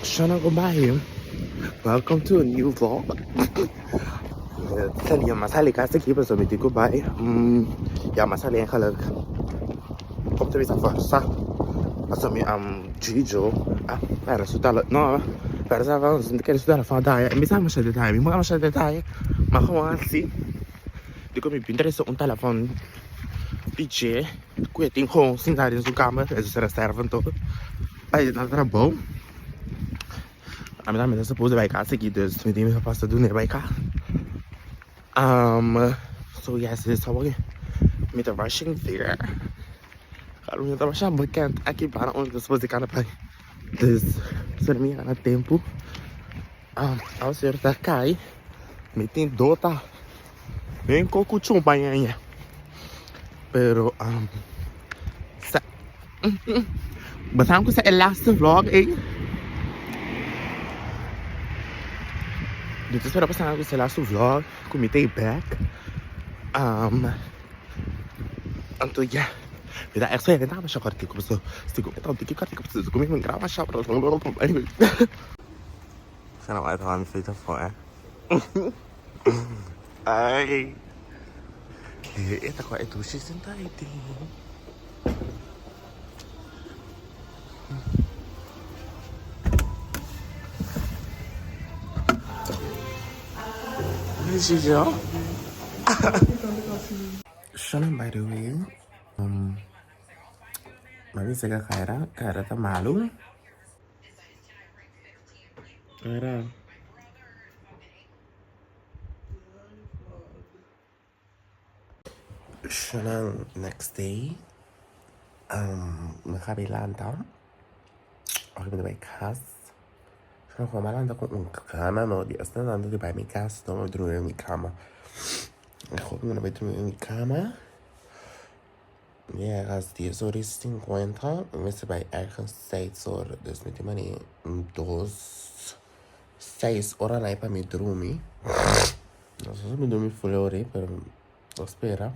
Shana goodbye. Welcome to a new vlog. Sali ma sali kasi ki paso mi di goodbye. Ja, ma sali eigenlijk. Komt er iets voor sa. Paso mi am Gijo. Ah, pero su tala no. Pero sa van su kere su tala fa daya. Mi sa masha detalle. Mi masha detalle. Ma gewoon así. Dico mi pinta un telefon DJ. Ku e tin gewoon sinta den su kamer. E su reserva en todo. Ay, na trabou. Ami tambe ta suppose bai kas aki, dus mi tin mi papas ta duna e bai kas. So yes, this how mi ta rushing there. Claro, mi ta masha bekend aki para unda ta suppose di kana bai. Dus, so mi yega na tempu. Awaseru ta kai, mi tin dota. Den koku chumpa ñaña. Pero sa Basan ku sa e laatste vlog ei. Mi ta spera pasan ku sa e laatste vlog ku mi ta e back. Anto ya. Mi ta echt spera masha kòrtiku pasobra si ku mi ta un tiki kòrtiku pasobra si ku mi graba masha anyway. Sa nan bai mi feita afó eh. Ai. E ta kwa e dushi senta aí tem. Gijo. Shana by the way. Mami sega Kaira, Kaira ta malu. Kaira. Shonan next day mi a lanta ora mi ta bai kas shonan mi a lanta ku un gana no di asina tantu di bai mi kas no mi drumi den mi kama mi hopi mi no bai drumi den mi kama mi a yega kas dies ora i sinkuenta mi mester bai ergens seis ora dus mi tin mane dos Seis ora nai pa mi drumi. No sé si mi drumi full ori, pero lo spera.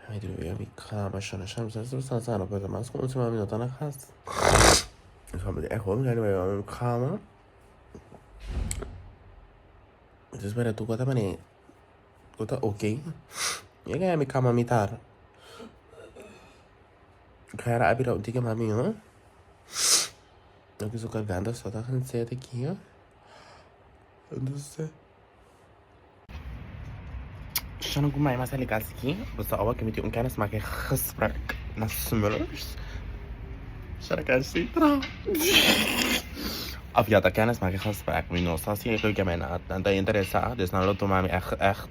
Mi drumi na mi kama, shana shana, shana shana shana, pero mas ku un semana mi no ta na kas. So mi echt hopi gana bai mi kama. Mi ta spera tur kos ta mane, ku ta okay. Mi a gana mi kama mitar. Kara a bira un tiki mas mihó. Loke su garganta so ta gaan zet aki. Dus. Shana ku mai mas ali kas aki. Boso awa ke mi tin un kennismaking gesprek na Smullers. Shana kan si tra. Of ja, ta kennismaking gesprek. Mi no sa si e ke men nan ta interesa. Dus nan lo tuma mi echt echt.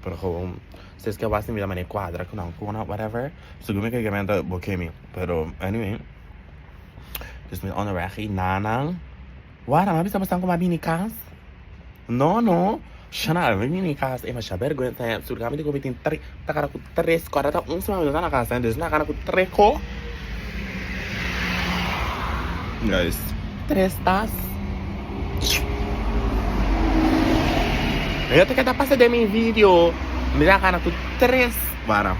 Pero gewoon. Si es ke was mi ta mane cuadra ku nan ku nan whatever. Segun mi ke men ta bo ke mi. Pero anyway. Dus mi onderweg i nanan. Wara, mi a bisa bosan ku mi a bini kas? No, no. Shana, mi bini kas. E masha bergwensa ya. Surga mi di ku mi tin tre, ta kana ku tres ko. Ora ta un semana mi no ta na kas, dus mi a kana ku tres ko. Guys, tres tas. Yo te keda pasa den mi video. Mi ta kana ku tres. Wara.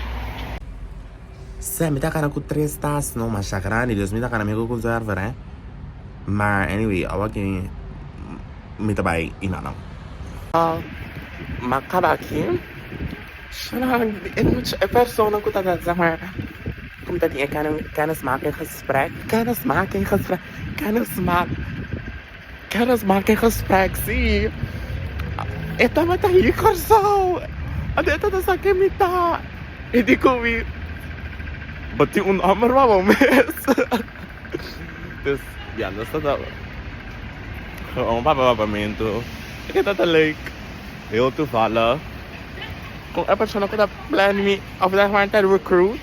Sè, mi ta kana ku tres tas no masha grandi, dus mi ta kana mi ku conserver eh. Maar anyway, awa ki mi ta bai inana. Ma kaba aki, shana e mucha e persona ku ta zeg maar ku mi ta tin e kennismaking gesprek, kennismaking gesprek, kennismak, kennismaking gesprek, si. E tabata hier Kòrsou, anto e tabata sa ken mi ta. E di ku mi, Bo tin un nòmber pa bo mes. Dus ya, nos ta gewoon papia papiamentu. E ta ta leuk. Heel toevallig. Kon e persona ku ta plan mi of ta gewoon ta recruit.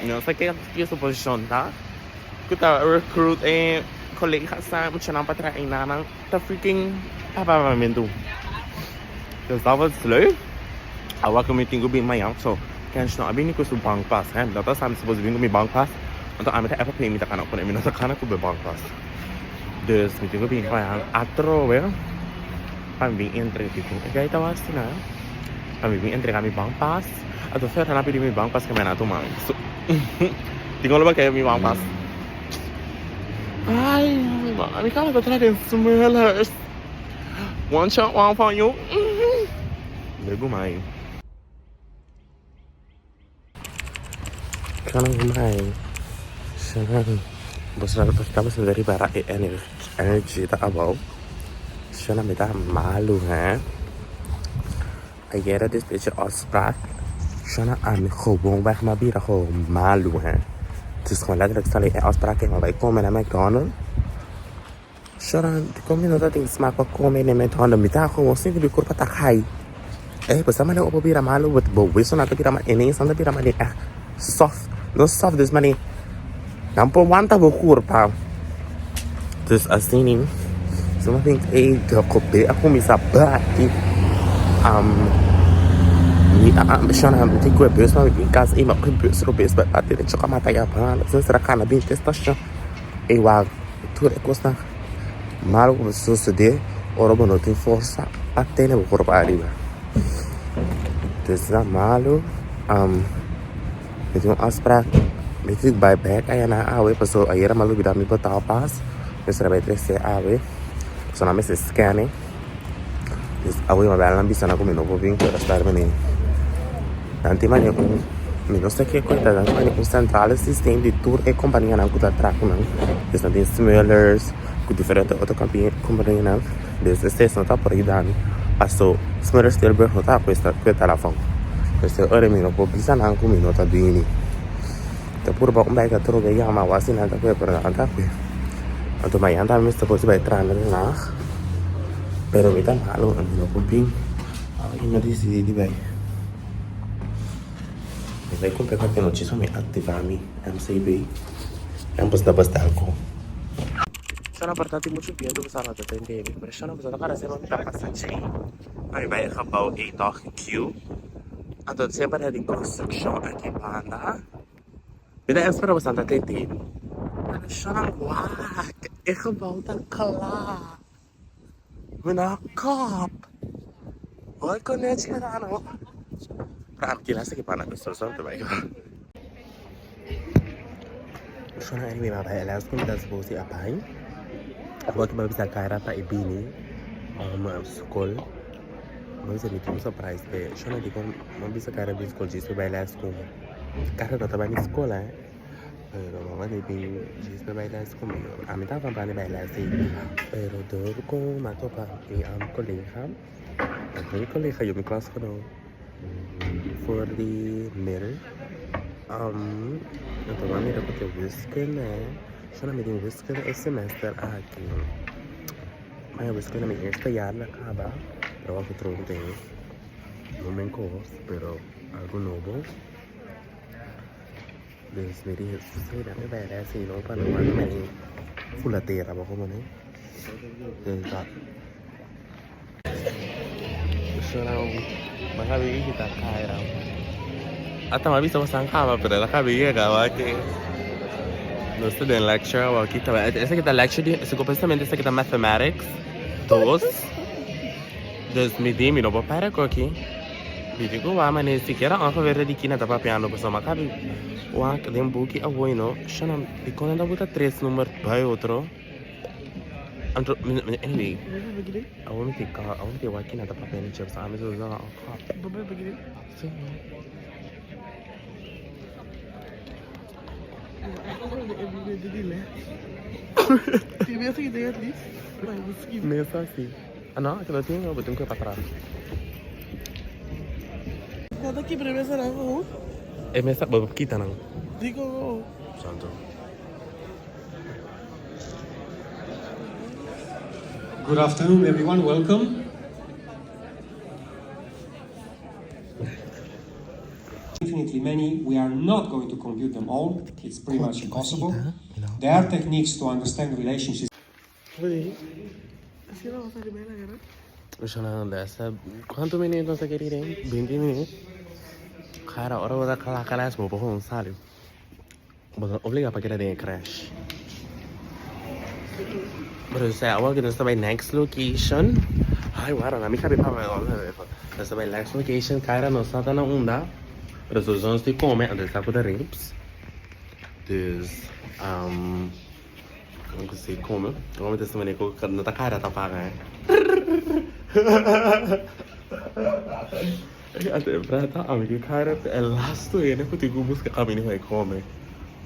No sa ke su posishon ta. Ku ta recruit e koleganan, muchanan pa traha einan. Ta freaking papia papiamentu. Dus dat was leuk. Awa ku mi tin ku bin mañan so Kensh no a bini ku su bankpas hè. Mi tabata sa mi suppose bin ku mi bankpas anto ami ta Apple Pay mi ta kana ku mi no ta kana ku mi bankpas. Dus mi tin ku bin pa atrobe pa mi bin entrega di kon e guy ta asina pa mi bin entrega mi bankpas. Anto Fernan a pidi mi bankpas ke mi a na tuma. So di kon lo bo ke mi bankpas? Ay mi kaba ta traha den Smullers. One shot one for you. Legumai. Kana mai Shana boso ta boso ta ripara e energy ta abou Shana mi ta malu he Ayera despues di afspraak Shana ami gewoon weg mi a bira gewoon malu he Dus gewoon letterlijk sali e afspraak en mi a bai kome na McDonald's Shana dikon mi no ta tin smak pa kome den McDonald's mi ta gewoon sinti mi kurpa ta kai. Ey bo sa manera bo bira malu bo bo wesonan ta bira mal ineens nan ta bira manera echt soft no soft dus manera nan por wanta bo kurpa dus asina so mi think ey de a kuminsa bati mi a shana mi tin ku e bus mi bin kas ey mi a kohe bus robes bai bati den choka mata ya banda mester a kana bin te station ey wak tur e kosnan. Malo ku ta sosodé ora bo no tin forsa pa tene bo kurpa ariba. Entonces ta malo mi tin un afsprak mi tin ku bai bek aya na awe pasobra ayera mi a lubida mi betaalpas mester a bai trese awe pasobra nan mester scan e awe mi a bai nan bisa nan ku mi no por bin pero esta mane nan tin mane un mi no sa ke ku ta nan tin mane un centrale systeem di tur e kompanianan ku ta traha ku nan dus nan tin Smullers ku diferente otro kompanianan dus esei no ta por yuda mi paso Smullers Tilburg no ta ku e telefon dus e ora mi no por bisa nan ku mi no ta bini ta purba un bai atrobe yama awor si nan ta ku e pero nan ta ku e anto mañana tambe mi ta por bai traha na Den Haag pero mi ta malo mi no por bin awe mi a disidi di bai mi bai kumpra cualkier nochi so mi activa mi MCB en bos ta basta alcohol. Shona por ta tin mucho biento ku sa no ta tende mi pero shona bo ta parece mi ta pasa djei pa mi bai e gebouw ei tog Q anto semper ta tin construccion aki banda mi ta espera bo ta tende mi pero shona wak e gebouw ta kla mi no kop hoy con nechi gedaan ho pero ami kila seki banda construccion ta bai. Shona anyway ma bai les ku mi ta supposed di a bai. Awor ki mi a bisa Kyra pa e bini skol. Mi a bisa mi tin un surprise p'e. Shona di kon mi a bisa Kyra bin skol djis pa bai les ku mi. Kyra no ta bai ni skol eh. Pero mama di bin djis pa bai les ku mi. Ami tabata plan di bai les si. Pero dor ku mi a topa mi kolega, mi kolega yu mi klasgenoot for di middle. Anto bo a mira ku ta wiskunde, shon a mi tin wiskunde e semester aki. Mi a wiskunde mi eerste jaar na kaba, pero awor ku tron tin no men kos, pero algu nobo. Dus mi di si mi bai rèst ei no pa no wak mi fula tera bo komo ne. Dus dat. Ata mi a bisa boso kaba pero el a kaba yega wak nos ta den lecture awor aki ta esaki ta lecture di supuestamente esaki ta mathematics dos dus mi di mi no por para ku aki mi di ku wak mane sikiera ongeveer di kina ta papiando pasobra mi a kaba wak den buki awor no shana dikon nan ta buta tres number bai otro. Anto, anyway, awor mi tin ka, awor mi tin wak kina ta papia ni chef, so ami so zona on kop. Sí. Mesa sí. Ah no, aki no tin, bo tin ku e pa tras. E mesa, bo kita nan. Santo. Good afternoon, everyone. Welcome. Infinitely many. We are not going to compute them all. It's pretty much impossible. There are techniques to understand relationships. Kuantu minuut nos a kere den? 20 minuut? Cara, ora bo ta kla kla bo por gewoon sali. Bo ta obliga pa keda den e crash. Pero esei awor ku nos ta bai next location. Ai wara na mi kabi papia Nos ta bai next location Kyra nos sa ta na unda pero sowieso nos tin kome anto e sa ku ta ribs. Dus um ku si kome. Awor mi ta sinti manera ku no ta Kyra ta paga eh. Anto e prata ami ku Kyra ta e lastu hende ku tin ku buska kaminda pa e kome.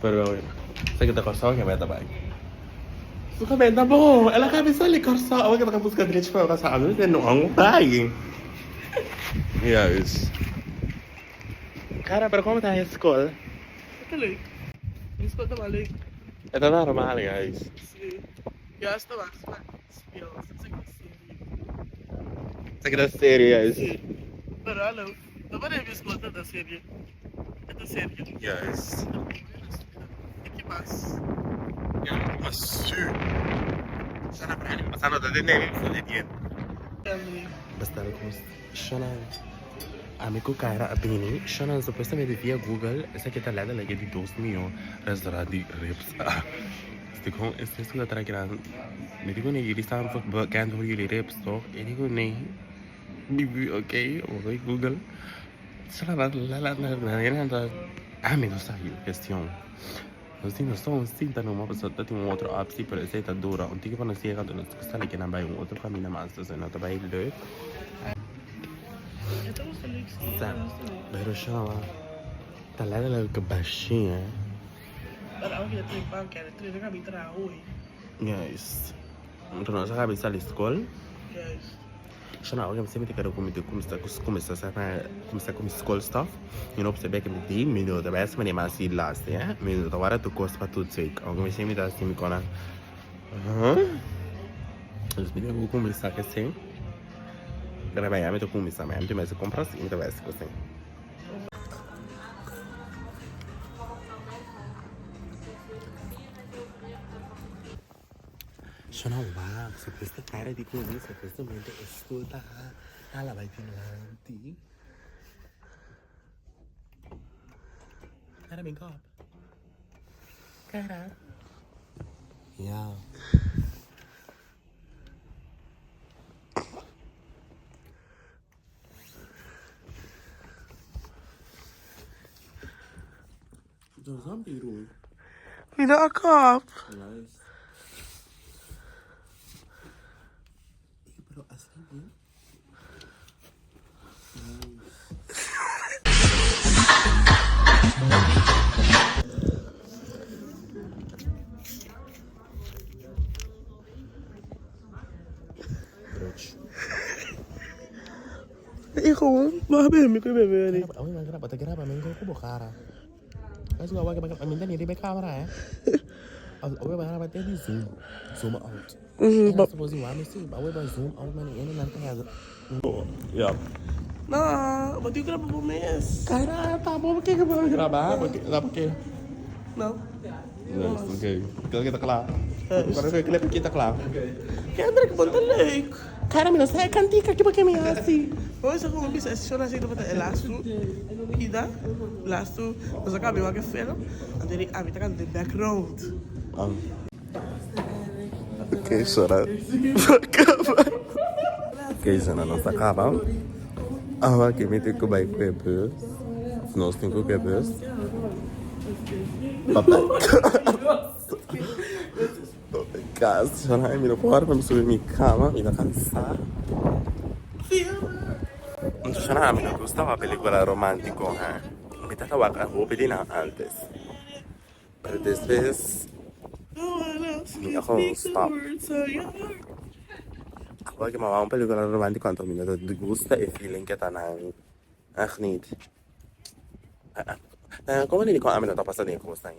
Pero esaki ta Kòrsou ke meta bai. Su kabenta bo, el a kabi sali Kòrsou, awor ke ta buska drechi pa Kòrsou. Ami mester no a bai. Juist. Kyra, pero komo ta e skol? E ta leuk. Mi skol ta mas leuk. E ta normal, guys. Si. Juist ta mas speels. Esaki ta serio. Esaki ta serio, guys. Si. Pero hallo, no por mi skol ta ta serio. E ta serio. Juist. E ki mas? Ja, mas su. Sana brani, pasando ta den den den den. Basta kos. Shona, ami ku Kyra a bini. Shona, supuestamente via Google, esaki ta letterlijk e di dos mihó restaurant di ribs. Dikon esei ku ta trae kinan? Mi di ku nee, jullie staan bekend voor jullie ribs, toch? E di ku nee. Mi di oké, oké Google. Ami no sa yu kestion. Nos tin nos un sinta numa pasobra ta tin un otro optie pero esei ta dura un tiki pa nos yega anto nos ta sali kinan bai un otro kaminda mas entonces no ta bai leuk. Sa pero showa ta letterlijk bashí eh. Juist. Anto nos a kabi sali skol. Sho na oke mi ta kere ku mi tin kuminsá kuminsá sa kuminsá ku mi skol stuff mi no observé ke mi tin mi no ta bai hasi manera mas last eh mi no ta wara tur kos pa toetsweek ounke mi siempre ta hasi mi kona dus mi tin ku kuminsá kesei pero mañana mi ta kuminsá mañana mi ta mester kompra si mi ta bai hasi kosei. Shona wak, supuesto cara di kumi, supuestamente e stoel ta hala bai dilanti. Cara bin kop. Cara. Ja. Mi no a kop. I gewoon, maar bebe mi ku bebe ali. No, bo tin graba bo mes. No. Kendrick, bo ta leuk. Bo mester como bisa e sesión así tabata e lastu ida lastu nos a cambia wak e film anto di ami ta canta den background. Ok sora Ok sora nos a caba Awa ki mi tin ku bai ku e bus Nos tin ku ku e bus Pa bai kas Sora mi no por wòrdu pa mi subi mi kama mi ta kansa Sora mi no gusta wak pelikula romantiko ha Mi ta wak hopi di nan antes. Pero despues mi a gewoon stop. Awor ke mi a wak un pelikula romantiko anto mi no ta gusta e feeling ke ta nan. Echt niet. Komo di dikon ami no ta pasa den e kosnan?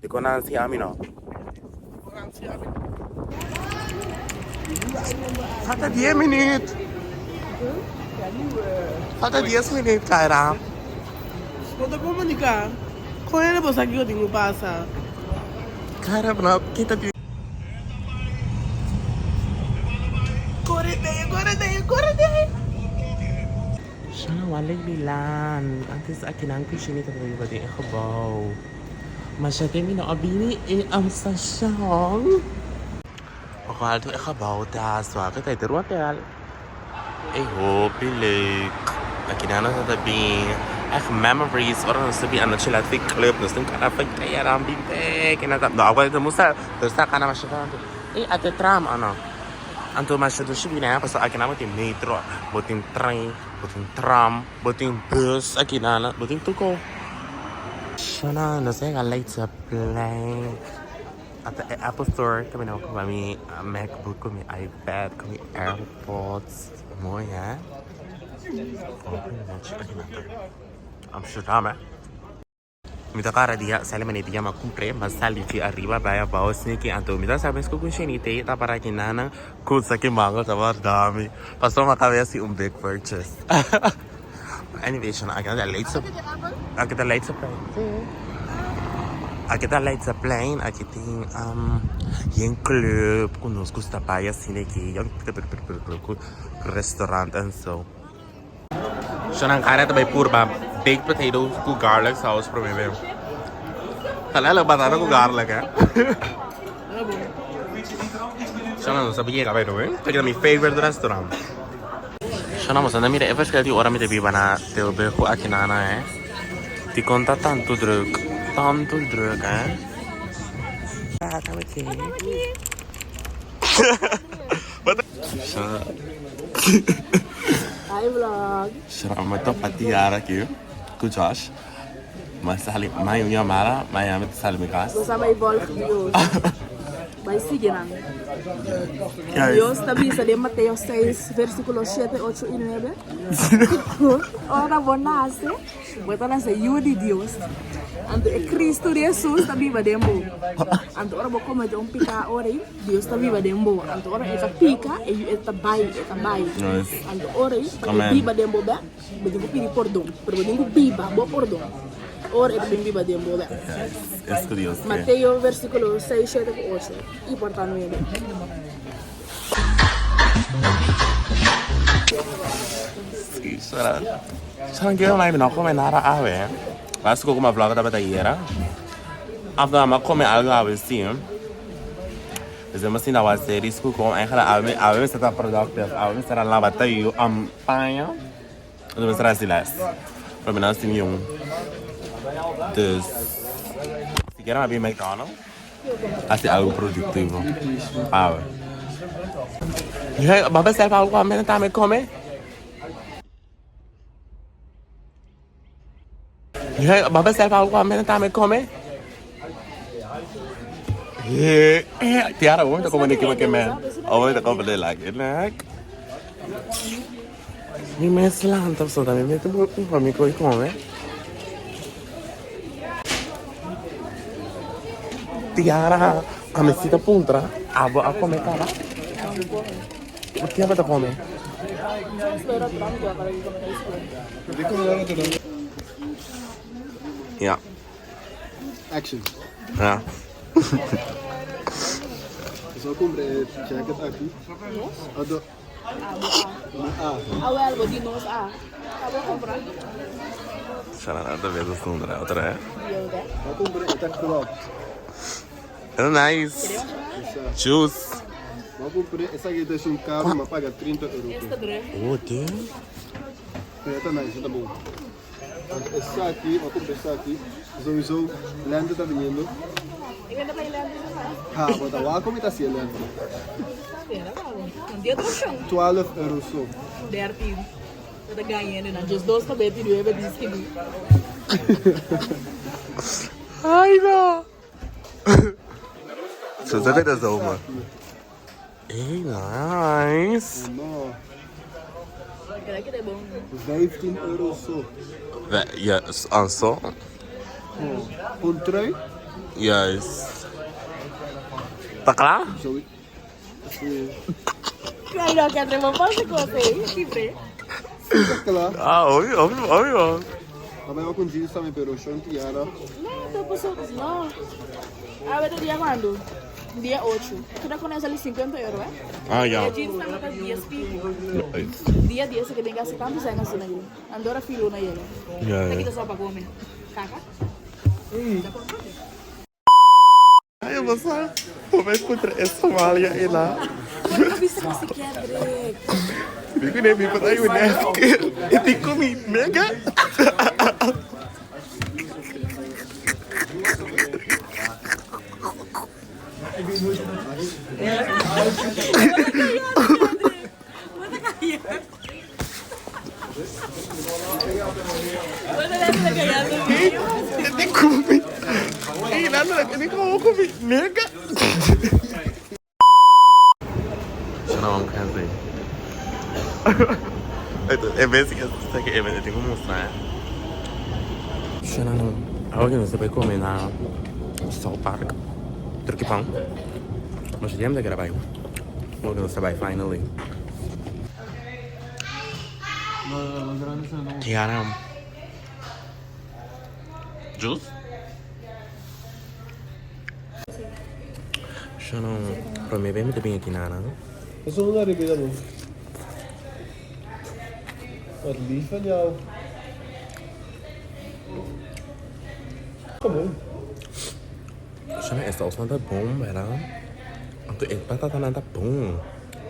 Dikon nan si ami no? Falta dies minuut. Falta dies minuut, Kyra. Bo ta comunica con hende bo sa kico tin cu pasa. Kyra, no, kita tin. Corre den, corre den, corre den. Shana wale Milan, antes akinan cushina tabata biba den e gebouw. Ma sha te mi no a bini e station. Cual tur e gebouw ta so aki ta e hotel. E hopi leuk. Aki nan nos ta bin echt memories ora nos ta bin anochi laat fi club nos tin cara fetera bin bek en no awor ta musa nos ta cana masha tanto e ate tram o no anto masha dushi bin eh pasobra aki nan bo tin metro bo tin trein bo tin tram bo tin bus aki nan bo tin tur ko. Shona nos a yega Leidseplein. Ata e Apple Store ta bini ku mi MacBook, ku mi iPad, ku mi AirPods. Mooi hè? Amsterdam hè? Mi ta kara dia sali mane dia ma kumpr'é, ma sali di ariba bai abao sneaky anto mi ta sa mes ku kushini te ta para kinanan ku sa ki mango ta warda mi pasobra mi a kaba hasi un big purchase. Anyway, shona, aki ta Leidse, aki ta Leidseplein. Aki ta Leidseplein, aki tin um, yen club ku nos gusta bai asina aki, yen club, restaurant en so. Shona, Karen ta bai purba baked potatoes ku garlic sauce prome be. Ta lelijk batata ku garlic, eh. Shona, nos a yega by the way. Taki ta mi favorite restaurant. Shona boso no mira e verschil di ora mi ta biba na Tilburg ku aki na eh. Dikon ta tantu druk? Tantu druk eh. Hi vlog. Shona mi topa Tiara aki ku Josh. Ma sali ma yung yamada ma yami ta sali mi kas. Nos a bai volg Dios. Bai sigui nan. Dios ta bisa den Mateo 6 versiculo 7, 8 y 9 cu ora bo nace bo ta nace yu di Dios. Anto e Cristo di Jesus ta biba den bo. Anto ora bo comete un pica ora ei Dios ta biba den bo. Anto ora e ta pica e ta bai e ta bai. Anto ora ei pa e biba den bo bek. Bo tin ku pidi pordon, pero bo tin ku biba bo pordon ora e ta bin biba den bo bek. Mateo versikulo 6, 7 ku 8 i porta 9. Saben ke mi no come nada awe. Last ku kuma vlog tabata ayera. After mi a come algo awe si. Dus mi a sinta wak series ku kon eigenlijk awe awe mi ta productive. Awe mi ta laba tayo paña. Entonces mi ta hasi les. Pero mi no hasi niun. Dus sikiera mi a bin McDonald's hasi algo productivo awe. Bo a bestel pa algo ku mi come? Bo a bestel pa algo ku mi tambe come? Tiara, bo ta come neki bo ke men. Bo ta come de like nek. Mi mes lanta so tambe mi ta pa mi koi come. Tiara, ami si ta puntra, abo a come kaba? Ki abo ta come? Ja. Action. Ja. Zo compra e jacket aki. Ado. A. Awel, bo di nos a. Abo compra. Shana na ta beza sundra otra eh. Ma compra e ta crop. Nice. Juice. Ma compra esaki ta un caro ma paga 30 euro. Oh, damn. Pero ta nice, ta bon. Want esaki, ma compra esaki, sowieso lente ta viniendo. Ik ben bij lente Ha, maar dan waar kom je dat zien lente? 12 euro zo. 13. Dat ga je en dan just dos pa beti nueve diski. Ai no. Zo zeg je dat zomaar. Hey, nice. No. 15 euro zo. Ja, anso. Oh. Un trui? Juist. Ta klaar? Zo. Sí. Claro, que atremo pasa cosa, eh? Siempre. Está klaar. Ah, obvio, obvio, obvio. Maar wij ook een jeans samen, pero Sean Tiara. No, tampoco, no. A ver, dia quando? Dia 8. Tu da con essa 50 euro, eh? Ah, ja. E jeans na mata 10 pico. Dia 10 que tem gasta tanto sangue assim naquilo. Andora filo na ele. Ja, Aqui ja. tá só para comer. Caca? Ay, basta. Bo bai puntra e Somalia ei la. Bo ta bisa ku si Kendrick. Mi ku ne mi por ay un nefker. E tin ku mi nega. Awor ki nos ta bai come na South Park Turkey Pound. Masha tiempo ta keda bai. Awor ki nos ta bai finally. Tiara juice. Yo no prome bem mi ta bin aki nana. Eso no la bebida bo. Wat lief van jou. Kom op. Shana e saus nan ta bon bera. Anto e patata nan ta bon.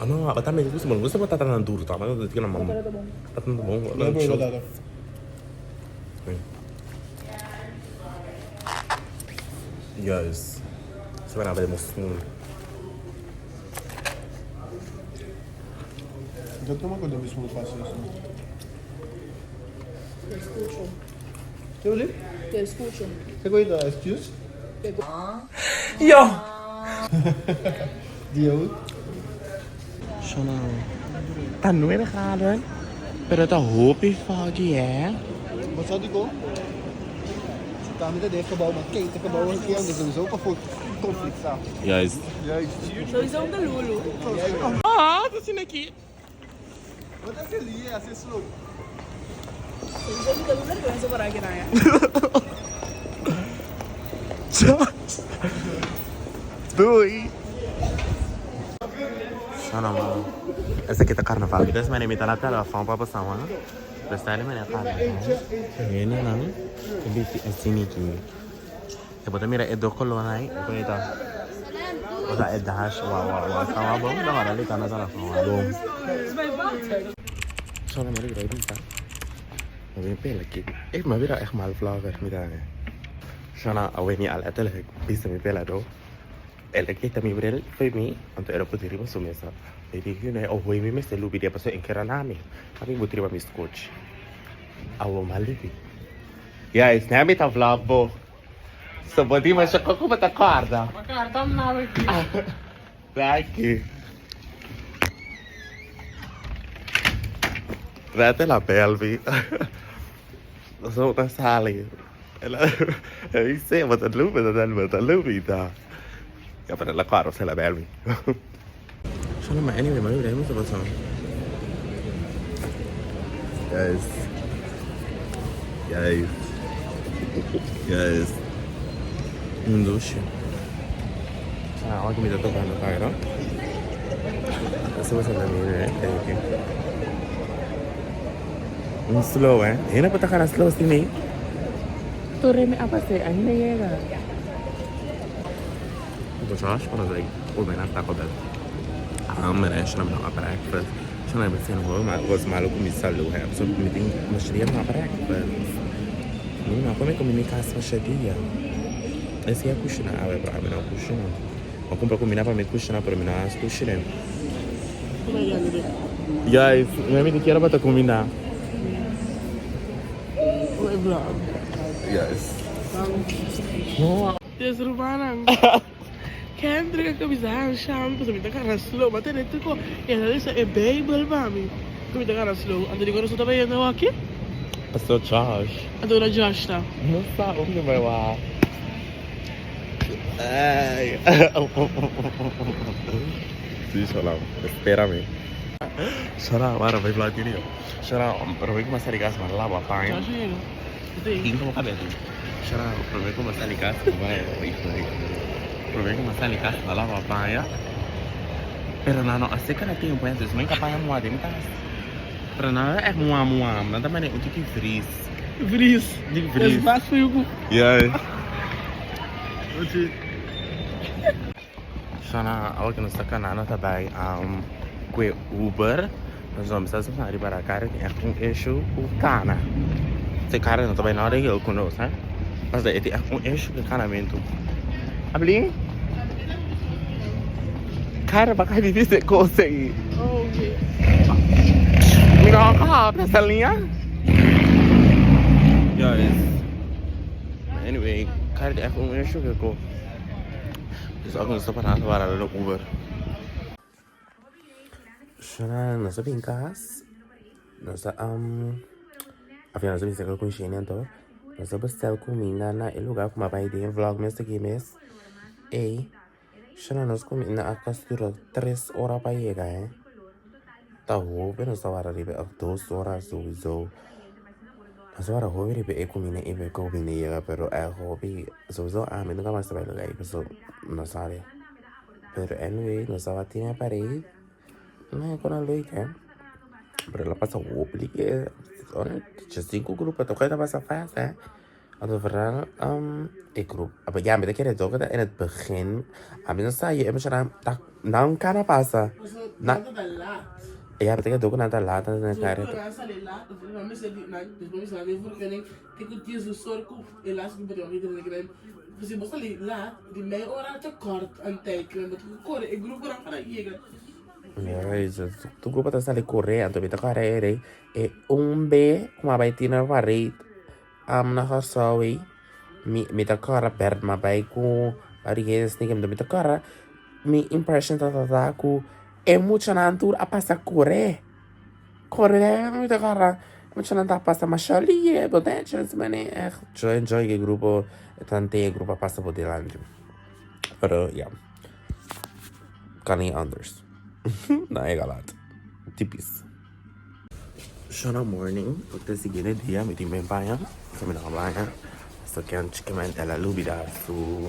Ah no, aba tambe gusta, bo no gusta patata nan duro ta, patata nan mam. Patata nan ta bon. No bon patata. Yes. Se va na spoon. Dat no me acuerdo mi spoon fácil eso. Te escucho. Te oye? Te escucho. Te cuida, excuse? Yo! Dio. Shona, ta 9 graden, pero ta hopi foggy, hè? Wat zou die komen? Daar met het gebouw, maar kijk, het gebouw een keer, dus sowieso voor conflict staan. Juist. Juist. Sowieso om de Lulu. Ah, dat is aqui. Wat is het hier? Het is slow. Sowieso mi ta vergüenza por aki na, ja. Doei. Shona, man. Esaki ta carnaval. Mi ta esmene mi ta na telefon pa bosa man. Besta di mene carnaval. Hendenan ta bisti asina aki. E bo ta mira e dos colornan ai. E por ta. Bo ta e dash. Wa wa wa. Ta wa bon. Ta wara li ta na telefon. Wa bon. Shona mi a bira e bisa. Mi bin pela aki. E mi a bira echt mal vlogger. Mi ta. Shona awe mi a letterlijk bisa mi pela do. El a kita mi bril fo'i mi, anto el a pudi riba su mesa. Mi di, Yunai, ohoy mi mester lubid'é pasobra e kera na mi. A mi but riba mi skochi. Awo m'a lubi. Guys, nea mi ta vlog bo. So bo di masha koko bo ta kòrda. Danki. Rete la bel mi. Nos ta sali. El a bis'é, bo ta lubi, bo ta lubida. Ya pero el a kòrda se la bel mi. Shana ma anyway ma mi ta pasa. Guys. Guys. Guys. Un douche. Shana awa ki mi ta tocando kaira. Esa pasa na mi eh. Un slow eh. Hende por ta gana slow sin mi. Torre mi a pas'é ainda yega. Bo Josh por nos a na Taco Bell. Hamber eh, shona mi no a breakfast. Shona mi sin hoor maar cos malo cu mi salud eh. So mi tin masha dia no a breakfast. Mi no a come cu mi cas masha dia. Esi a cushina awe pero ami no a cushina. Mi a cumpra cumina pa mi cushina pero mi no a cushina. Guys, mi mi kier bata cumina. Yes. Des rumannan. Kendrick a cuminsa hansha mi pasobra mi ta gana slow. Ma tene tur el a lesa e Bijbel pa mi cu mi ta gana slow. Anto di cu nos ta bayendo awaki? Pastor Josh. Anto unda Josh ta? No sa unda bai wak. Ay. Si, Shalom. Espera mi. Shalom, ahora voy vlog video. Shalom, pero voy comenzar a ligar ma lava paña. Josh a yega. Sí. Kin como cabello. Shalom, pero voy comenzar a ligar Pero voy comenzar a ligar ma lava paña. Pero no, no, así que no tiempo, entonces me capaz de moar de mi casa. Pero no, es moa moa, no también un tiki frizz. Vries. Dik Es frizz. mas frio cu. Ja. Shana, awa ku nos ta kana nos ta bai kue Uber. Nos no bisa sa riba ra kara tin echt un issue ku kana. Se kara no ta bai nada regel ku nos, hè. Pasobra e tin echt un issue ku kanamentu. Abli? Kara baka di bisa e kos ei. Mi no a kapta esa liña. Juist. Anyway, kara tin echt un issue ku e kos. Dus ora nos ta pará nos ta wara lo Uber. Shana nos a bin kas nos a afina nos a bin saka ku Shane anto nos a bestel kuminda na e lugar ku mi a bai den e vlog mes aki mes ey Shana nos kuminda a kasi dura tres ora pa yega eh ta hopi nos ta wara riba of dos ora souiso. Nos a wara hopi riba e kuminda ei pa e kuminda yega pero e hopi souiso ami nunka mas ta bai lugar ei pasobra no sabi. Pero anyway nos tabatin e parei no e kona leuk he pero el a pasa hopi like ora sinku grupo ta pasa fast he. Anto vooral e grup ya mi ta kere dor in het begin ami no sa e muchanan ta nan kana pasa nan ya mi ta kere dor ku nan ta laat nan ta kere tur grupo ta sali kore anto mi ta kore e un be ku a bai tina pared. Am na Kòrsou ei mi mi ta kòrda bèrt mi a bai ku Ariel sneaker mi ta kòrda mi impression ta ta ku e muchanan tur a pasa kore kore mi ta kòrda e muchanan ta pasa masha lihe bo ta chens mane ègt yo enjoy e grupo tante e grupo a pasa por dilanti pero ya kan ni anders nan a yega lat tipis. Shona morning, porque ta siguiente dia mi tin ben baña, so mi no a baña, so ken chikiman el a lubida su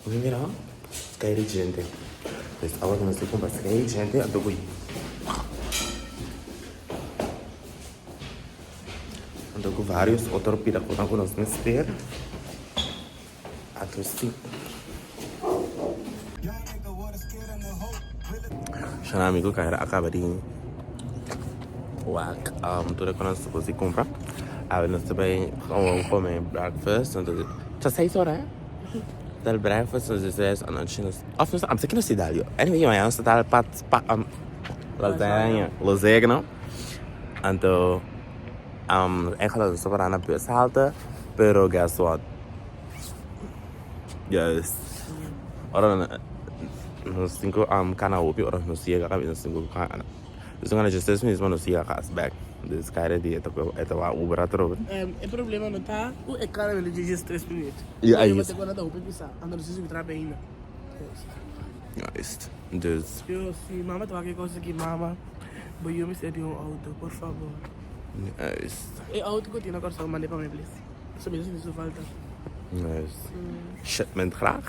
mi mira sky di djente, pues awor nos tin cumpra sky di djente anto cu anto cu varios otro pida cosnan cu nos mester. Anto si. Shana amigo Kaira a kaba di wak tur e ku nos supos di kumpra. Awe nos ta bai gewoon kome breakfast. Anto ta seis ora eh. Dal breakfast nos di ses anochi nos of nos amsa ki nos di dal yo. Anyway mañana nos ta dal pat pa lasaña lozegno. Anto eigenlijk nos ta para na bushalte pero guess what. Juist. Ora nos tin ku kana hopi ora nos yega kaminda nos tin ku kana. Nos tin kana dje ses minuut pa nos yega kas bek. Dus kada dia e ta wak Uber atrobe. E problema no ta ku e kana mester dje 3 minuut. Ja, E problema ta ku nan ta hopi pisa. Anto nos tin subi trapi ainda. Juist. Dus. Yo si mama ta wak e kos aki mama bo yu mester di un auto por favor. Juist. E auto ku tin na Kòrsou manda e pa mi please. Pasobra mi ta sinti su falta. Juist. Shipment graag.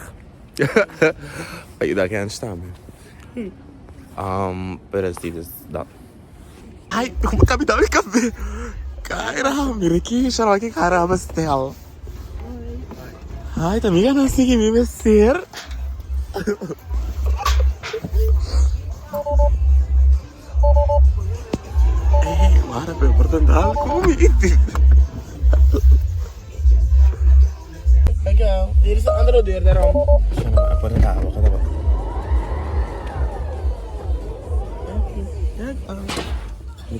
Pa yuda Kens tambe. Pero si dus dat. Ai, como capital mi cabe. Kaira, mira ki xará ki cara bestel. Ai, ta amiga não sigue mi mester. Ei, mara, pero por tantal como mi. Dankjewel. Hier is de andere deur daarom. Por tantal, wacht even.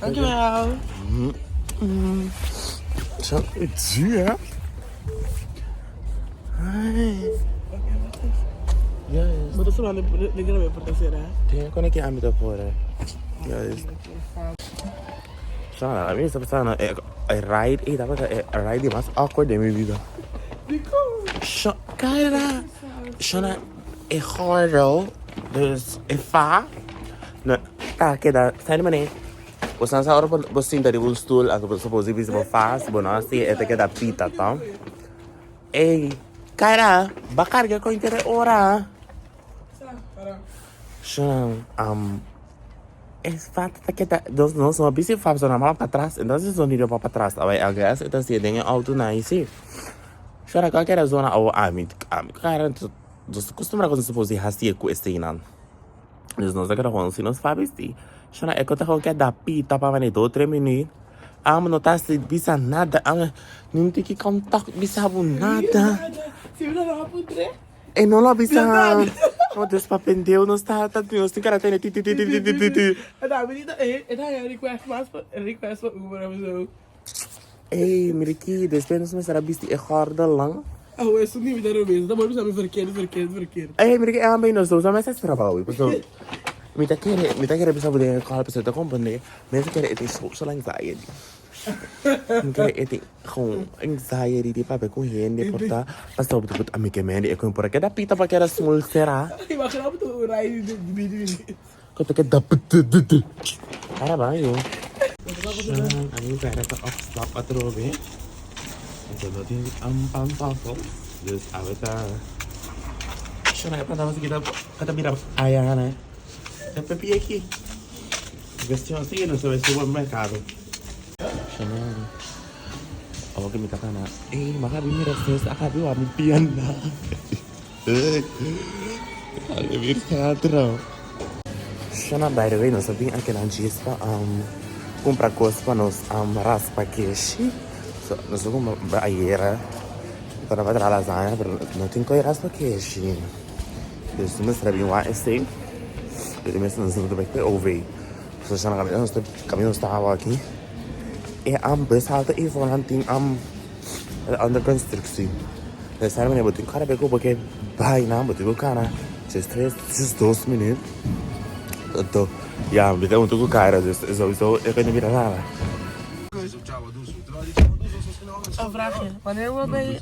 Dankjewel. Zo, duur, hè? Ai. Juist. Bo ta suma de de grave por ta sera. Tin con ki ami ta por. Juist. Shana, a mi sta pensando e e ride e tabata e ride di mas awkward den mi vida. Sha, Kyra. Shana, e gordel, dus e fa, no, ta keda, sa di manera. Bo sa ora bo sinta riba un stoel anto bo suppose bisa bo fas, bo no hasi e ta keda pita to. Ey, Kyra, ba carga con inter e ora. Shana, e fa ta keda, nos no a bisa e fa pasobra nan a patras, entonces sonido pa patras tabata e gas e ta siña den e auto nan y si. Shana, cualkier zona awo ami, ami, Kyra. Nos ta kustumbrá ku nos ta por hasi e ku eseinan. Dus nos ta keda gewoon si nos fa bisti. Shona e kota gewoon keda pita pa mane dos tres minuut. Amo no ta hasi bisa nada. Amo ni tiki kontak bisa bo nada. Si mi no lo a puntr'é. E no lo a bisa. No, dus pa pendeu nos ta ta nos tin kara tene ti ti ti ti ti ti ti. E ta mi ta e ta haña request mas pa request pa Uber of zo. Ey, mira aki, despues nos mester a bisti e gordelnan. Awo esun di mi ta robes, ta por bisa mi verkeerd, verkeerd, verkeerd. Ey, mira aki, ambe nos dos a mester trabao, pasobra mi ta kere, mi ta kere bisa bo den e kòl, pasobra ta komprende, mi ta kere e tin social anxiety. Mi kere e tin gewoon anxiety di papia ku hende por ta, pasobra bo ta mi ke mende e ku por a keda pita pa keda smul sera. Imagina bo ta un rai di 20 minuut. Ku ta keda ptddd. Para baño. Ami bera ta op stap atrobe. Anto no tin pantoffel. Dus awe ta. Shona e pantoffel aki ta bira aya ne. E pepi aki. Cuestion si nos ta bay supermercado. Shona. Awor ki mi ta cana. Ey, mi a habi mira sis a habi wak mi piana. Ay, mir teatro. Shona, by the way, nos a bin aki nan djis pa cumpra cos pa nos raspa keshi. So, nos a cumpra ayera. Ta na traha lasaña, pero no tin coy raspa keshi. Dus nos mester a bin wak esey. Pero mester nos ta bay cu e OV. So, shona, caminda nos ta, caminda nos ta awa aki. E bus halte eyfor nan tin under constructie. Dus daar meneer, bo tin kada bes ku bo ke bai nan, bo tin ku kana djes tres, djes dos minuut. Anto, ya, mi ta huntu ku Kyra, dus sowieso e kende bira nada. Een vraagje, wanneer we bij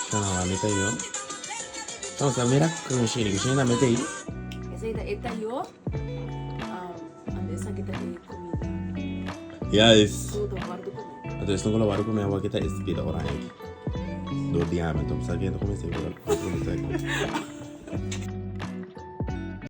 Shana, mi ta yo. Nos a mira kushina, kushina mi ta ei. Esei ta e tayo. Anto esaki ta e comida. Yes. Ku ta wòrdu komé. Anto esun ku lo wòrdu komé awor ki ta e spida oranje aki. Dor di hami, anto sa kende kuminsá pero no kuminsá ku.